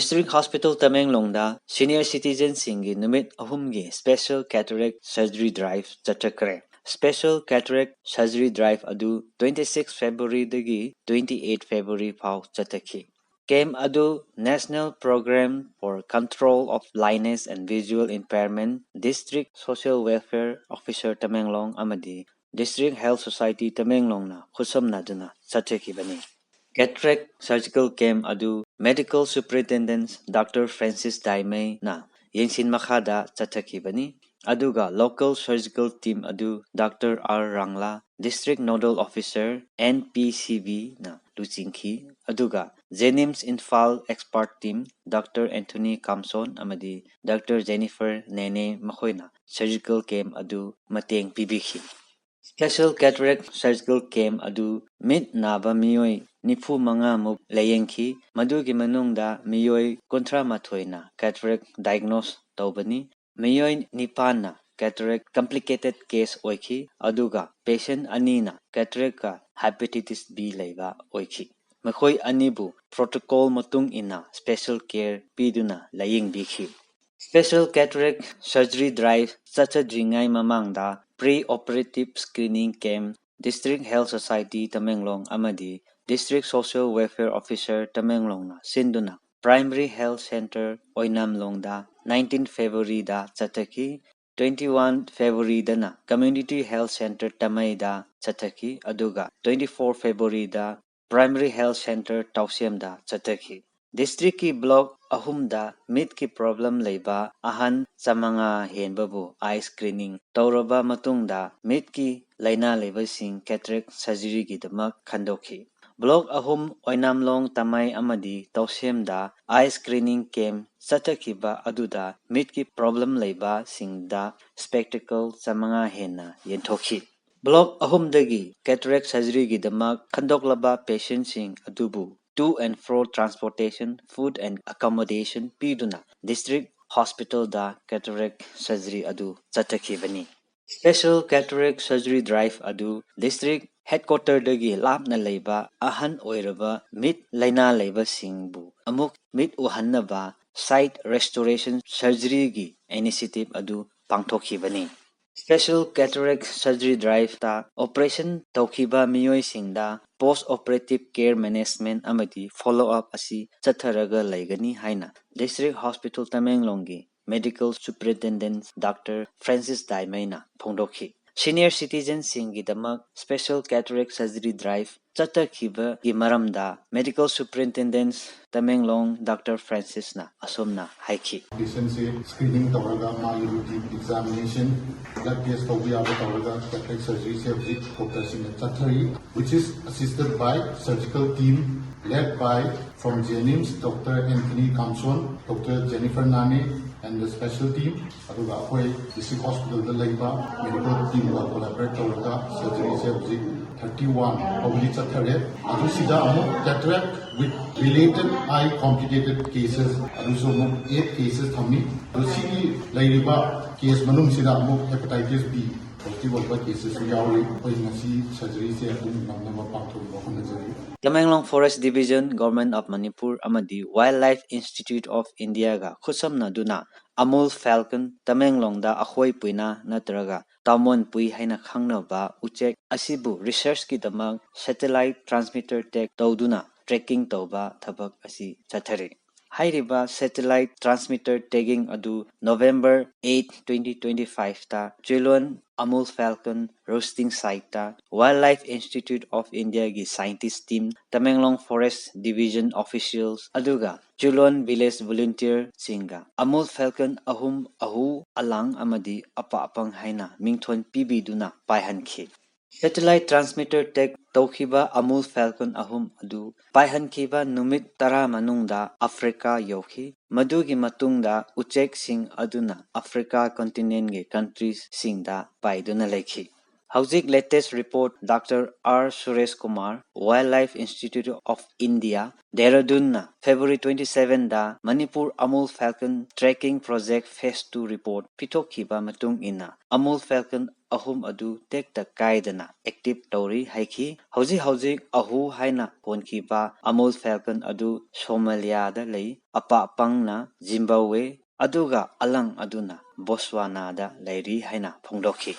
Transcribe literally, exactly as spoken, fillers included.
District Hospital Tamenglongꯗ senior citizenꯁꯤꯡꯒꯤ ꯅꯨꯃꯤꯠ ꯑꯍꯨꯝꯒꯤ Special Cataract Surgery Drive ꯆꯠꯊꯈ꯭ꯔꯦ꯫ Special Cataract Surgery Drive ꯑꯗꯨ twenty six Februaryꯗꯒꯤ twenty eight February ꯐꯥꯎ ꯆꯠꯊꯈꯤ꯫ Camp ꯑꯗꯨ National Program for Control of Blindness and Visual Impairment, District Social Welfare Officer Tamenglong ꯑꯃꯗꯤ District Health Society Tamenglongꯅ ꯈꯨꯠꯁꯝꯅꯗꯨꯅ ꯆꯠꯊꯈꯤꯕꯅꯤ꯫ Cataract Surgical Camp ꯑꯗꯨ Medical Superintendent Doctor Francis Daimeiꯅ ꯌꯦꯡꯁꯤꯟ ꯃꯈꯥꯗ ꯆꯠꯊꯈꯤꯕꯅꯤ꯫ ꯑꯗꯨꯒ local surgical team ꯑꯗꯨ Doctor R Rangla, District Nodal Officer, N P C Bꯅ ꯂꯨꯆꯤꯡꯈꯤ꯫ ꯑꯗꯨꯒ JNIMS Imphal Expert Team, Doctor Anthony Kamson ꯑꯃꯗꯤ Doctor Jennifer Nene ꯃꯈꯣꯏꯅ surgical camp ꯑꯗꯨ ꯃꯇꯦꯡ ꯄꯤꯕꯤꯈꯤ꯫ Special Cataract Surgical Camp ꯑꯗꯨ ꯃꯤꯠ ꯅꯥꯕ ꯃꯤꯑꯣꯏ ꯅꯤꯐꯨ ꯃꯉꯥ ꯃꯨꯛ ꯂꯥꯌꯦꯡꯈꯤ꯫ ꯃꯗꯨꯒꯤ ꯃꯅꯨꯡꯗ ꯃꯤꯑꯣꯏ ꯀꯨꯟꯊ꯭ꯔꯥ ꯃꯥꯊꯣꯏꯅ cataract diagnose ꯇꯧꯕꯅꯤ꯫ ꯃꯤꯑꯣꯏ ꯅꯤꯄꯥꯟꯅ cataract complicated case ꯑꯣꯏꯈꯤ, ꯑꯗꯨꯒ patient ꯑꯅꯤꯅ cataractꯀ hepatitis B ꯂꯩꯕ ꯑꯣꯏꯈꯤ꯫ ꯃꯈꯣꯏ ꯑꯅꯤꯕꯨ protocol ꯃꯇꯨꯡ ꯏꯟꯅ special care ꯄꯤꯗꯨꯅ ꯂꯥꯌꯦꯡꯕꯤꯈꯤ꯫ Special Cataract Surgery Drive ꯆꯠꯊꯗ꯭ꯔꯤꯉꯩ ꯃꯃꯥꯡꯗ pre-operative screening camp District Health Society Tamenglong ꯑꯃꯗꯤ District Social Welfare Officer Tamenglongꯅ ꯁꯤꯟꯗꯨꯅ Primary Health Center ꯑꯣꯏꯅꯥꯝꯂꯣꯡꯗ nineteen Februaryꯗ ꯆꯠꯊꯈꯤ꯫ Twenty one Februaryꯗꯅ Community Health Center ꯇꯃꯩꯗ ꯆꯠꯊꯈꯤ, ꯑꯗꯨꯒ twenty four Februaryꯗ Primary Health Center ꯇꯥꯎꯁꯦꯝꯗ ꯆꯠꯊꯈꯤ꯫ Districtꯀꯤ block ꯑꯍꯨꯝꯗ ꯃꯤꯠꯀꯤ problem ꯂꯩꯕ ꯑꯍꯟ ꯆꯥꯃꯉꯥ ꯍꯦꯟꯕꯕꯨ eye screening ꯇꯧꯔꯕ ꯃꯇꯨꯡꯗ ꯃꯤꯠꯀꯤ ꯂꯥꯏꯅꯥ ꯂꯩꯕꯁꯤꯡ cataract surgeryꯒꯤꯗꯃꯛ ꯈꯟꯗꯣꯛꯈꯤ꯫ Block ꯑꯍꯨꯝ ꯑꯣꯏꯅꯥꯝꯂꯣꯡ, ꯇꯃꯩ ꯑꯃꯗꯤ ꯇꯧꯁꯦꯝꯗ eye screening camp ꯆꯠꯊꯈꯤꯕ ꯑꯗꯨꯗ ꯃꯤꯠꯀꯤ problem ꯂꯩꯕꯁꯤꯡꯗ spectacle ꯆꯥꯃꯉꯥ ꯍꯦꯟꯅ ꯌꯦꯟꯊꯣꯛꯈꯤ꯫ Block ꯑꯍꯨꯝꯗꯒꯤ cataract surgeryꯒꯤꯗꯃꯛ ꯈꯟꯗꯣꯛꯂꯕ patientꯁꯤꯡ ꯑꯗꯨꯕꯨ to and fro transportation, food and accommodation ꯄꯤꯗꯨꯅ District Hospitalꯗ cataract surgery ꯑꯗꯨ ꯆꯠꯊꯈꯤꯕꯅꯤ꯫ Special Cataract Surgery Drive ꯑꯗꯨ District headquarterꯗꯒꯤ ꯂꯥꯞꯅ ꯂꯩꯕ ꯑꯍꯟ ꯑꯣꯏꯔꯕ ꯃꯤꯠ ꯂꯥꯏꯅꯥ ꯂꯩꯕꯁꯤꯡꯕꯨ ꯑꯃꯨꯛ ꯃꯤꯠ ꯎꯍꯟꯅꯕ sight restoration surgeryꯒꯤ initiative ꯑꯗꯨ ꯄꯥꯡꯊꯣꯛꯈꯤꯕꯅꯤ꯫ Special Cataract Surgery Driveꯇ operation ꯇꯧꯈꯤꯕ ꯃꯤꯑꯣꯏꯁꯤꯡꯗ post operative care management ꯑꯃꯗꯤ follow up ꯑꯁꯤ ꯆꯠꯊꯔꯒ ꯂꯩꯒꯅꯤ ꯍꯥꯏꯅ District Hospital ꯇꯃꯦꯡꯂꯣꯡꯒꯤ Medical Superintendent Doctor Francis ꯗꯥꯏꯃꯩꯅ ꯐꯣꯡꯗꯣꯛꯈꯤ꯫ Senior citizenꯁꯤꯡꯒꯤꯗꯃꯛ Special Cataract Surgery Drive ꯆꯠꯊꯈꯤꯕꯒꯤ ꯃꯔꯝꯗ Medical Superintendent ꯇꯃꯦꯡꯂꯣꯡ Doctor Francisꯅ ꯑꯁꯨꯝꯅ ꯍꯥꯏꯈꯤ꯫ Patientꯁꯦ screening ꯇꯧꯔꯒ ꯃꯥꯒꯤ routine examination, blood test ꯇꯧꯕ ꯌꯥꯕ ꯇꯧꯔꯒ cataract surgeryꯁꯦ ꯍꯧꯖꯤꯛ doctorꯁꯤꯡꯅ ꯆꯠꯊꯔꯤ, which is assisted by surgical team led by from JNIMS, Doctor Anthony Kamson, Doctor Jennifer Nane and the special team, ꯑꯗꯨꯒ ꯑꯩꯈꯣꯏ district hospitalꯗ ꯂꯩꯕ medical teamꯒ collaborate ꯇꯧꯔꯒ surgeryꯁꯦ ꯍꯧꯖꯤꯛ thirty one ꯐꯥꯎꯕꯗꯤ ꯆꯠꯊꯔꯦ꯫ ꯑꯗꯨ ꯁꯤꯗ ꯑꯃꯨꯛ cataract with related eye complicated cases ꯑꯗꯨꯁꯨ ꯑꯃꯨꯛ eight cases ꯊꯝꯃꯤ꯫ ꯑꯗꯨ ꯁꯤꯒꯤ ꯂꯩꯔꯤꯕ case ꯃꯅꯨꯡꯁꯤꯗ ꯑꯃꯨꯛ hepatitis B positive ꯑꯣꯏꯕ cases ꯁꯨ ꯌꯥꯎꯔꯤ꯫ ꯑꯩꯈꯣꯏ ꯉꯁꯤ surgeryꯁꯦ ꯑꯗꯨꯝ ꯉꯝꯅꯕ ꯄꯥꯡꯊꯣꯛꯅꯕ ꯍꯣꯠꯅꯖꯔꯤ꯫ Tamenglong Forest Division, Government of Manipur ꯑꯃꯗꯤ Wildlife Institute of Indiaꯒ ꯈꯨꯠꯁꯝꯅꯗꯨꯅ Amul Falcon, ꯇꯃꯦꯡꯂꯣꯡꯗ ꯑꯈꯣꯏ ꯄꯨꯏꯅꯥ ꯅꯠꯇ꯭ꯔꯒ ꯇꯥꯃꯣꯟ ꯄꯨꯏ ꯍꯥꯏꯅ ꯈꯪꯅꯕ ꯎꯆꯦꯛ ꯑꯁꯤꯕꯨ researchꯀꯤꯗꯃꯛ satellite transmitter tag ꯇꯧꯗꯨꯅ tracking ꯇꯧꯕ ꯊꯕꯛ ꯑꯁꯤ ꯆꯠꯊꯔꯤ꯫ ꯍꯥꯏꯔꯤꯕ satellite transmitter tagging ꯑꯗꯨ November eight, twenty twenty fiveꯇ ꯆꯨꯂꯣꯟ Amul Falcon roosting siteꯇ Wildlife Institute of Indiaꯒꯤ scientist team, Tamenglong Forest Division officials ꯑꯗꯨꯒ ꯆꯨꯂꯣꯟ village volunteerꯁꯤꯡꯒ Amul Falcon ꯑꯍꯨꯝ ꯑꯍꯨ, ꯑꯂꯥꯡ ꯑꯃꯗꯤ ꯑꯄꯥ ꯑꯄꯪ ꯍꯥꯏꯅ ꯃꯤꯡꯊꯣꯟ ꯄꯤꯕꯤꯗꯨꯅ ꯄꯥꯏꯍꯟꯈꯤ꯫ Satellite transmitter tag ꯇꯧꯈꯤꯕ Amul Falcon ꯑꯍꯨꯝ ꯑꯗꯨ ꯄꯥꯏꯍꯟꯈꯤꯕ ꯅꯨꯃꯤꯠ ꯇꯔꯥ ꯃꯅꯨꯡꯗ Africa ꯌꯧꯈꯤ꯫ ꯃꯗꯨꯒꯤ ꯃꯇꯨꯡꯗ ꯎꯆꯦꯛꯁꯤꯡ ꯑꯗꯨꯅ Africa continentꯀꯤ countryꯁꯤꯡꯗ ꯄꯥꯏꯗꯨꯅ ꯂꯩꯈꯤ꯫ ꯍꯧꯖꯤꯛ latest report Doctor R Suresh Kumar, Wildlife Institute of India, ꯗꯦꯍꯔꯥꯗꯨꯟꯅ February twenty sevenꯗ Manipur Amul Falcon tracking project phase two report ꯄꯤꯊꯣꯛꯈꯤꯕ ꯃꯇꯨꯡ ꯏꯟꯅ Amul Falcon ꯑꯍꯨꯝ ꯑꯗꯨ ꯇꯦꯛꯇ ꯀꯥꯏꯗꯅ active ꯇꯧꯔꯤ ꯍꯥꯏꯈꯤ꯫ ꯍꯧꯖꯤꯛ ꯍꯧꯖꯤꯛ ꯑꯍꯨ ꯍꯥꯏꯅ ꯊꯣꯟꯈꯤꯕ ꯑꯃꯨꯜ Falcon ꯑꯗꯨ ꯁꯣꯃꯥꯂꯤꯌꯥꯗ ꯂꯩ꯫ ꯑꯄꯥꯛ ꯄꯪꯅ ꯖꯤꯝꯕꯥꯕꯋꯦ ꯑꯗꯨꯒ ꯑꯂꯪ ꯑꯗꯨꯅ ꯕꯣꯠꯁ꯭ꯋꯥꯅꯥꯗ ꯂꯩꯔꯤ ꯍꯥꯏꯅ ꯐꯣꯡꯗꯣꯛꯈꯤ꯫